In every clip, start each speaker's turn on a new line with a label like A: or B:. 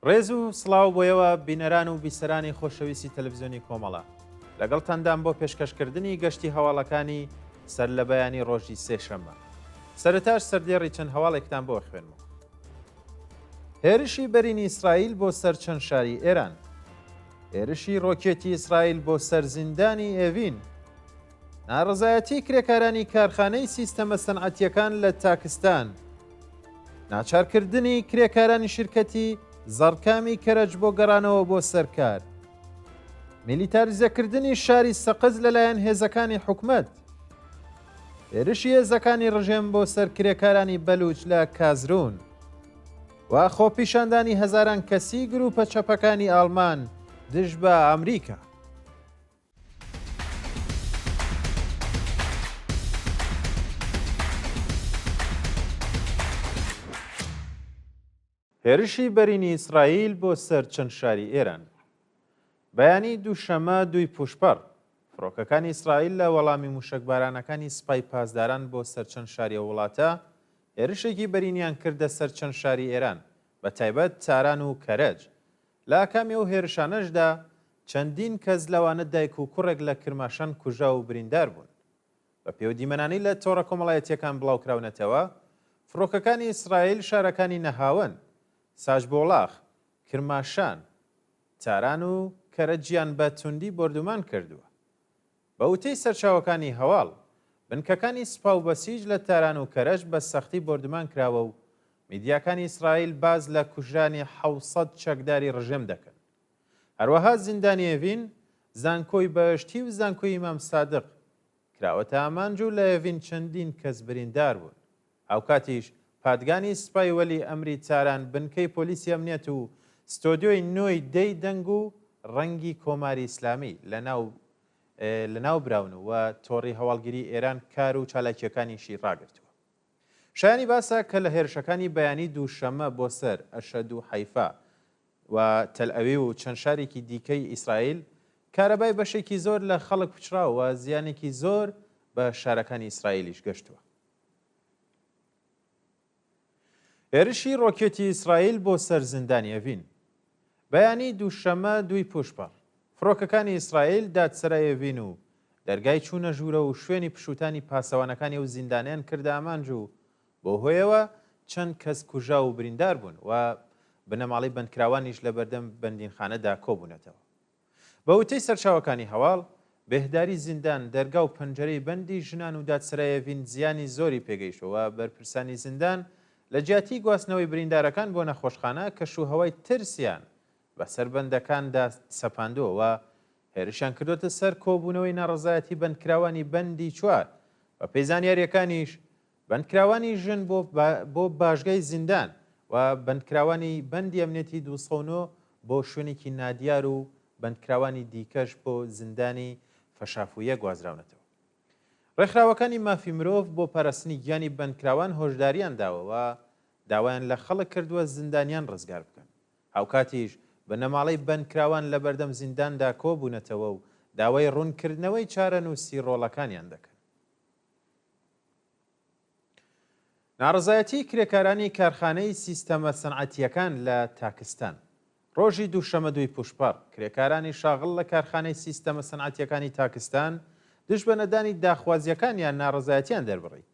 A: ڕێز و سڵاو بۆ ئێوە بینەران و بیسەرانی خۆشەویستی تەلەفزیۆنی کۆمەڵە. لەگەڵتاندام بۆ پێشکەشکردنی گەشتی هەواڵەکانی سەر لە بەیانی ڕۆژی سێشەممە. سەرەتاش سەردێڕی چەند هەواڵێکتان بۆ ئەخوێنمەوە. هێرشی بەرینی ئیسرائیل بۆ سەر چەند شاری ئێران. هێرشی ڕۆکێتی ئیسرائیل بۆ سەر زیندانی ئێڤین. ناڕەزایەتی کرێکارانی کارخانەی سیستەمە سەنعەتییەکان لە تاکستان. ناچارکردنی کرێکارانی شیرکەتی زەڕکامی کەرەج بۆ گەڕانەوە بۆ سەر کار. میلیتاریزەکردنی شاری سەقز لەلایەن هێزەکانی حکومەت. هێرشی هێزەکانی ڕژێم بۆ سەر کرێکارانی بەلوچ لە کازرون و خۆپیشاندانی هەزاران کەسی گروپە چەپەکانی ئاڵمان دژ بە ئەمریکا. هێرشی بەرینی ئیسرائیل بۆ سەر چەند شاری ئێران. بەیانی دووشەممە دووی پووشپەڕ، فڕۆکەکانی ئیسرائیل لە وەڵامی مووشەکبارانەکانی سپای پاسداران بۆ سەر چەند شاری ئەو وڵاتە، هێرشێکی بەرینیان کردە سەر چەند شاری ئێران، بە تایبەت تاران و کەرەج. لە ئاکامی ئەو هێرشانەشدا چەندین کەس لەوانە دایک و کوڕێک لە کرماشان کوژراو و بریندار بوون. بە پێو دیمەنانەی لە تۆڕە کۆمەڵایەتییەکان بڵاوکراونەتەوە، فڕۆکەکانی ئیسرائیل شارەکانی نەهاوەند، ساجبۆڵاخ، کرماشان، تاران و کەرەجیان بە توندی بۆردومان کردووە. بە وتەی سەرچاوەکانی هەواڵ، بنکەکانی سوپا و بەسیج لە تاران و کەرەج بە سەختی بۆردومان کراوە و میدیاکانی ئیسرائیل باس لە کوژرانی 700 چەکداری ڕژێم دەکەن. هەروەها زیندانی ئێڤین، زانکۆی بەهەشتی و زانکۆی ئیمام سادق کراوەتە ئامانج و لە ئێڤین چەندین کەس بریندار بوون. هاوکاتیش پادگانی سوپای وەلی ئەمری تاران بنکەی پۆلیسی ئەمنیەت و ستۆدیۆی نۆی دەی دەنگ و ڕەنگی کۆماری ئیسلامی لەناو لەناو براون و تۆڕی هەواڵگری ئێران کار و چالاکییەکانیشی ڕاگرتووە. شایانی باسە کە لە هێرشەکانی بەیانی دووشەممە بۆ سەر ئەشەد و حەیفا و تەلئەویو و چەند شارێکی دیکەی ئیسرائیل، کارەبای بەشێکی زۆر لە خەڵک پچڕاوە و زیانێکی زۆر بە شارەکانی ئیسرائیلیش گەشتووە. هێرشی ڕۆکێتی ئیسرائیل بۆ سەر زیندانی ئەڤین. بەیانی دووشەممە دووی پووشپەڕ، فڕۆکەکانی ئیسرائیل دادسەرای ئەڤین و دەرگای چوونە ژوورە و شوێنی پشووتانی پاسەوانەکانی ئەو زیندانەیان کردە ئامانج و بەو هۆیەوە چەند کەس کوژراو و بریندار بوون و بنەماڵەی بەندکراوانیش لە بەردەم بەندینخانەدا کۆبوونەتەوە. بە وتەی سەرچاوەکانی هەواڵ، بێهداری زیندان، دەرگا و پەنجەرەی بەندی ژنان و دادسەرای ئێڤین زیانی زۆری پێگەیشتووە و بەرپرسانی زیندان لە جیاتی گواستنەوەی بریندارەکان بۆ نەخۆشخانە کەشوهەوای ترسیان بەسەر بەندەکاندا سەپاندووە و هێرشیان کردووەتە سەر کۆبوونەوەی ناڕەزایەتی بەندکراوانی بەندی چوار، بەپێی زانیارییەکانیش بەندکراوانی ژن بۆ بۆ باشگای زیندان و بەندکراوانی بەندی ئەمنیەتی 209 بۆ شوێنێکی نادیار و بەندکراوانی دیکەش بۆ زیندانی فەشافویە گوازراونەتەوە. ڕێکخراوەکانی مافی مرۆڤ بۆ پاراستنی گیانی بەندکراوان هۆشداریان داوە و داوایان لە خەڵک کردووە زیندانیان ڕزگار بکەن. هاوکاتیش بنەماڵەی بەندکراوان لەبەردەم زینداندا کۆبوونەتەوە و داوای ڕوونکردنەوەی چارەنووسی ڕۆڵەکانیان دەکەن. ناڕەزایەتیی کرێکارانی کارخانەی سیستەمە سەنعەتییەکان لە تاکستان. ڕۆژی دووشەمە دووی پووشپەڕ، کرێکارانی شاغڵ لە کارخانەی سیستەمە سەنعەتییەکانی تاکستان دژ بە نەدانی داخوازییەکانیان ناڕەزایەتییان دەربڕی.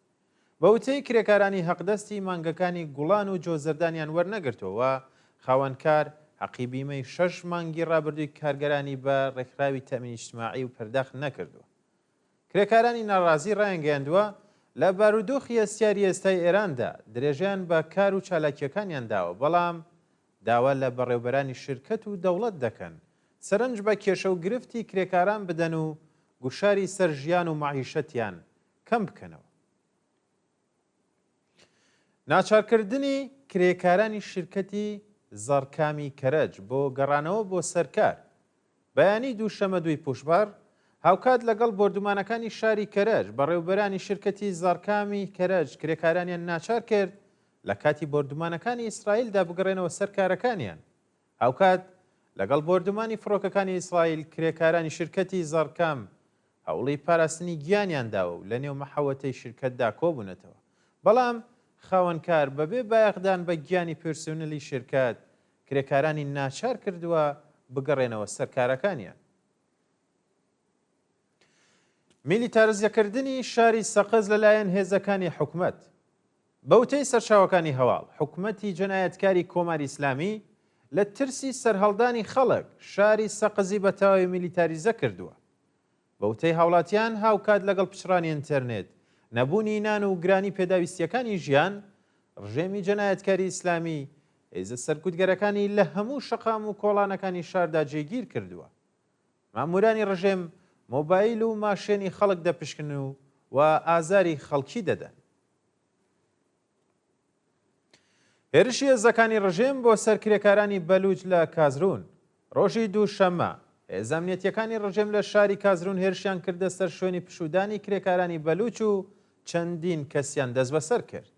A: بە وتەی کرێکارانی هەقدەستی مانگەکانی گوڵان و جۆزەردانیان وەرنەگرتووە و خاوەنکار حەقی بیمەی شەش مانگی ڕابردووی کارگەرانی بە ڕێکخراوی تەئمین ئیجتماعی و پەرداخت نەکردووە. کرێکارانی ناڕازی ڕایانگەیاندووە، لە بارودۆخی هەستیاری ئێستای ئێراندا درێژەیان بە کار و چالاکییەکانیان داوە، بەڵام داوا لە بەڕێوبەرانی شرکەت و دەوڵەت دەکەن سەرنج بە کێشە و گرفتی کرێکاران بدەن و گوشاری سەر ژیان و مەعیشەتیان کەم بکەنەوە. ناچارکردنی کرێکارانی شرکەتی زەڕکامی کەرەج بۆ گەڕانەوە بۆ سەر کار بەیانی دووشەمە دووی پووشپەڕ، هاوکات لەگەڵ بۆردومانەکانی شاری کەرەج، بەڕێوبەرانی شرکەتی زەڕکامی کەرەج کرێکارانیان ناچار کرد لە کاتی بۆردومانەکانی ئیسرائیلدا بگەڕێنەوە سەر کارەکانیان. هاوکات لەگەڵ بۆردومانی فڕۆکەکانی ئیسرائیل کرێکارانی شرکەتی زەڕکام هەوڵی پاراستنی گیانیان داوە و لەنێو مەحەوەتەی شرکەتدا کۆبوونەتەوە، بەڵام خاوەنکار بەبێ بایەخدان بە گیانی پێرسۆنلی شرکەت، کرێکارانی ناچار کردووە بگەڕێنەوە سەر کارەکانیان. میلیتارزیەکردنی شاری سەقز لەلایەن هێزەکانی حکومەت. بە وتەی سەرچاوەکانی هەواڵ، حکومەتی جەنایەتکاری کۆماری ئیسلامی لە ترسی سەرهەڵدانی خەڵک، شاری سەقزی بە تەواوی میلیتاریزە کردووە. بە وتەی هاوڵاتیان، هاوکات لەگەڵ پچڕانی ئینتێرنێت، نەبوونی نان و گرانی پێداویستییەکانی ژیان، ڕژێمی جەنایەتکاری ئیسلامی هێزە سەرکوتگەرەکانی لە هەموو شەقام و کۆڵانەکانی شاردا جێگیر کردووە. مامورانی ڕژێم مۆبایل و ماشێنی خەڵک دەپشکنن و و ئازاری خەڵکی دەدەن. هێرشی هێزەکانی ڕژێم بۆ سەر کرێکارانی بەلوچ لە کازرون ڕۆژی دووشەممە، هێزە ئەمنیەتییەکانی ڕژێم لە شاری کازرون هێرشیان کردە سەر شوێنی پشوودانی کرێکارانی بەلوچ و چەندین کەسیان دەستبەسەر کرد.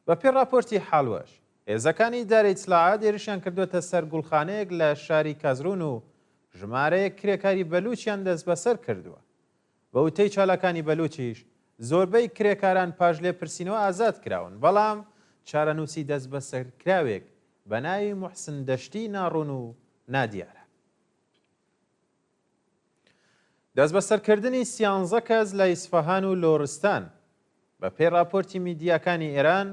A: بە پێی ڕاپۆرتی حالوەش، هێزەکانی ئیدارەی ئیتلاعات هێرشیان کردووەتە سەر گوڵخانەیەک لە شاری کازرون و ژمارەیەک کرێکاری بەلوچیان دەستبەسەر کردووە. بە وتەی چالاکانی بەلوچیش، زۆربەی کرێکاران پاش لێپرسینەوە ئازاد کراون، بەڵام چارەنووسی دەستبەسەرکراوێک بە ناوی موحسن دەشتی ناڕوون و نادیارە. دەستبەسەرکردنی سیانزە کەس لە ئیسفەهان و لۆرستان. بە پێی ڕاپۆرتی میدیاکانی ئێران،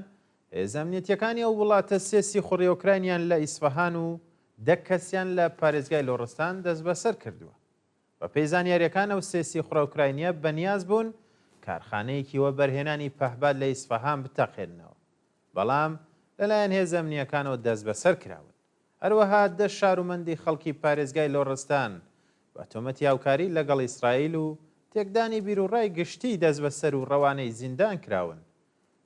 A: هێزە ئەمنیەتییەکانی ئەو وڵاتە سێ سیخوڕی ئۆکراینیان لە ئیسفەهان و دە کەسیان لە پارێزگای لۆڕستان دەستبەسەر کردووە. بە پێی زانیارییەکان ئەو سێ سیخوڕە ئۆکراینییە بەنیاز بوون کارخانەیەکی وەبەرهێنانی پەهباد لە ئیسفەهان بتەقێننەوە، بەڵام لەلایەن هێزە ئەمنییەکانەوە دەستبەسەر کراون. هەروەها دە شارومەندی خەڵکی پارێزگای لۆڕستان بە تۆمەتی هاوکاری لەگەڵ ئیسرائیل و تێکدانی بیروڕای گشتی دەستبەسەر و ڕەوانەی زیندان کراون.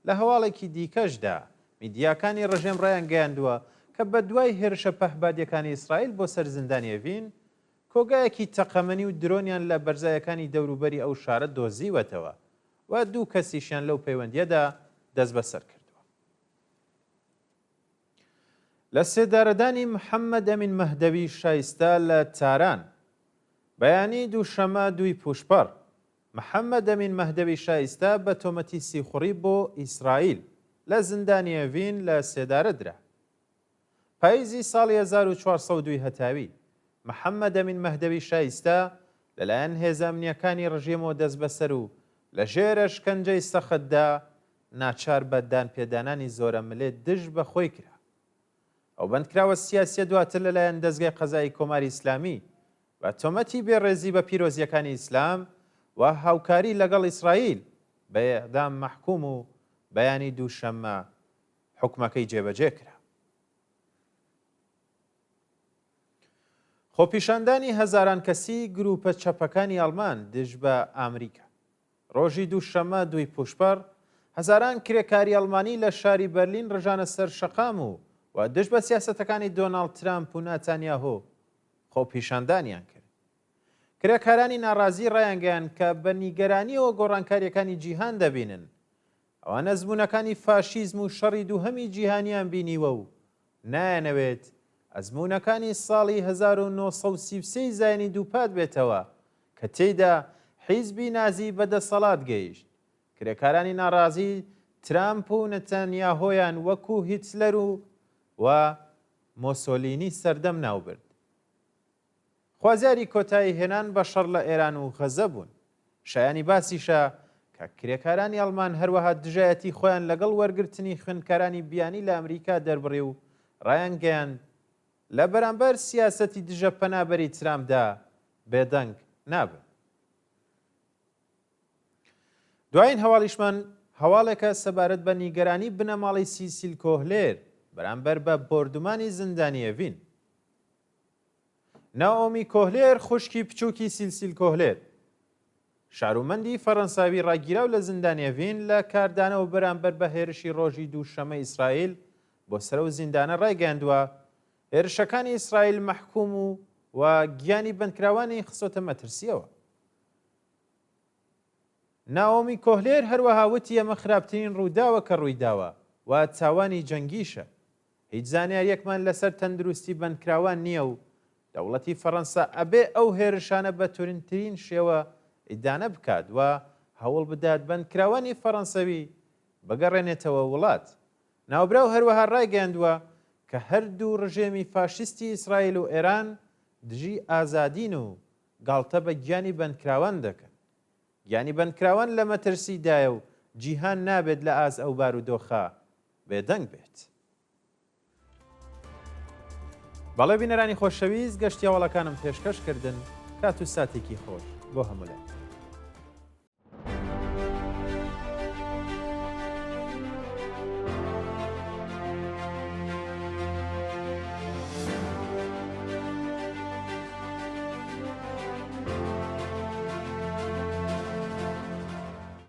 A: لە هەواڵێکی دیکەشدا، میدیاکانی ڕژێم ڕایانگەیاندووە کە بەدوای هێرشە پەهبادییەکانی ئیسرائیل بۆ سەر زیندانی ئێڤین، کۆگایەکی تەقەمەنی و درۆنیان لە بەرزایەکانی دەوروبەری ئەو شارە دۆزیوەتەوە و دوو کەسیشیان لەو پەیوەندییەدا دەستبەسەر کردووە. لە سێدارەدانی محەممەد ئەمین مەهدەوی شایستە لە تاران بەیانی دووشەمە دووی پووشپەڕ، محەممەد ئەمین مەهدەوی شایستە بە تۆمەتی سیخوڕی بۆ ئیسرائیل لە زیندانی ئێڤین لە سێدارە درا. پاییزی ساڵی 1402 ی هەتاوی، محەممەد ئەمین مەهدەوی شایستە لەلایەن هێزە ئەمنییەکانی ڕژێمەوە دەستبەسەر و لەژێر ئەشکەنجەی سەختدا ناچار بە دانپێدانانی زۆرەملێ دژ بە خۆی کرا. ئەو بەندکراوە سیاسییە دواتر لەلایەن دەزگای قەزایی کۆماری ئیسلامی بە تۆمەتی بێڕێزی بە پیرۆزییەکانی ئیسلام و هاوکاری لەگەڵ ئیسرائیل بە ئێعدام مەحکووم و بەیانی دووشەممە حوکمەکەی جێبەجێ کرا. خۆپیشاندانی هەزاران کەسی گرووپە چەپەکانی ئەڵمان دژ بە ئامریکا. ڕۆژی دووشەممە دووی پووشپەڕ، هەزاران کرێکاری ئەڵمانی لە شاری بەرلین ڕژانە سەر شەقام و و دژ بە سیاسەتەکانی دۆناڵد ترامپ و ناتانیاهۆ خۆپیشاندانیان کرد. کرێکارانی ناڕازی ڕایانگەیاند کە بە نیگەرانییەوە گۆڕانکارییەکانی جیهان دەبینن. ئەوان ئەزموونەکانی فاشیزم و شەڕی دووهەمی جیهانیان بینیوە و نایانەوێت ئەزموونەکانی ساڵی 1933 ی زاینی دووپات بێتەوە کە تێیدا حیزبی نازی بە دەسەڵات گەیشت. کرێکارانی ناڕازی ترامپ و نەتانیاهۆیان وەکو هیتلەر و و مۆسۆلینی سەردەم ناوبرد. خوازیاری کۆتایی هێنان بە شەڕ لە ئێران و غەزە بوون. شایانی باسیشە کە کرێکارانی ئەڵمان هەروەها دژایەتی خۆیان لەگەڵ وەرگرتنی خوێندکارانی بیانی لە ئەمریکا دەربڕی و ڕایانگەیاند لە بەرامبەر سیاسەتی دژە پەنابەری ترامپدا بێدەنگ نابن. دوایین هەواڵیشمان هەواڵێکە سەبارەت بە نیگەرانی بنەماڵەی سیسیل کۆهلێر بەرامبەر بە بۆردومانی زیندانی ئێڤین. نائۆمی کۆهلێر خوشکی بچووکی سیلسیل کۆهلێر، شارومەندی فەرەنساوی ڕاگیراو لە زیندانی ئێڤین لە کاردانەوە بەرامبەر بە هێرشی ڕۆژی دووشەممەی ئیسرائیل بۆ سەر ئەو زیندانە ڕایگەیاندووە، هێرشەکانی ئیسرائیل مەحکوم و و گیانی بەندکراوانی خستۆتە مەترسییەوە. نائۆمی کۆهلێر هەروەها وتی ئەمە خراپترین ڕووداوە کە ڕوویداوە و تاوانی جەنگیشە. هیچ زانیارییەکمان لەسەر تەندروستی بەندکراوان نییە و دەوڵەتی فەڕەنسا ئەبێ ئەو هێرشانە بە تورندترین شێوە ئیدانە بکات و هەوڵ بدات بەندکراوانی فەڕەنسەوی بگەڕێنێتەوە وڵات. ناوبراو هەروەها ڕایگەیاندووە. کە هەردوو ڕژێمی فاشیستی ئیسرائیل و ئێران دژی ئازادین و گاڵتە بە گیانی بەندکراوان دەکەن. گیانی بەندکراوان لە مەترسی دایە و جیهان نابێت لە ئاست ئەو بارودۆخە بێدەنگ بێت. بەڵێ بینەرانی خۆشەویست گەشتی هەواڵەکانم پێشکەش کردن کات و ساتێکی خۆش بۆ هەموو لایەک.